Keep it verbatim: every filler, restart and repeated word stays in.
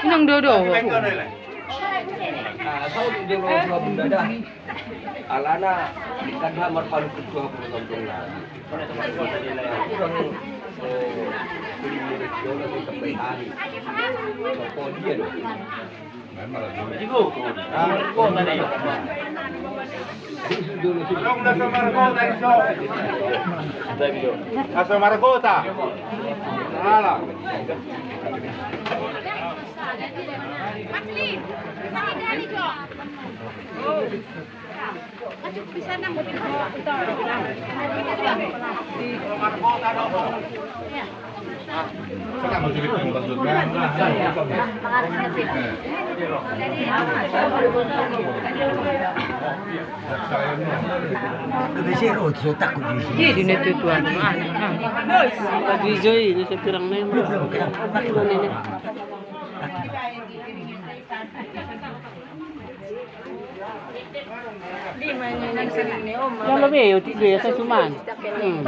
Inang dodo. Alana, kan marpalu ketua pun. Langsung margota, iso. Langsung margota. Alah. Iya, di net itu, anu, anu, anu. Di Joy ini saya kurang nembak. Kalau be, otik be, saya cuman. Hmm.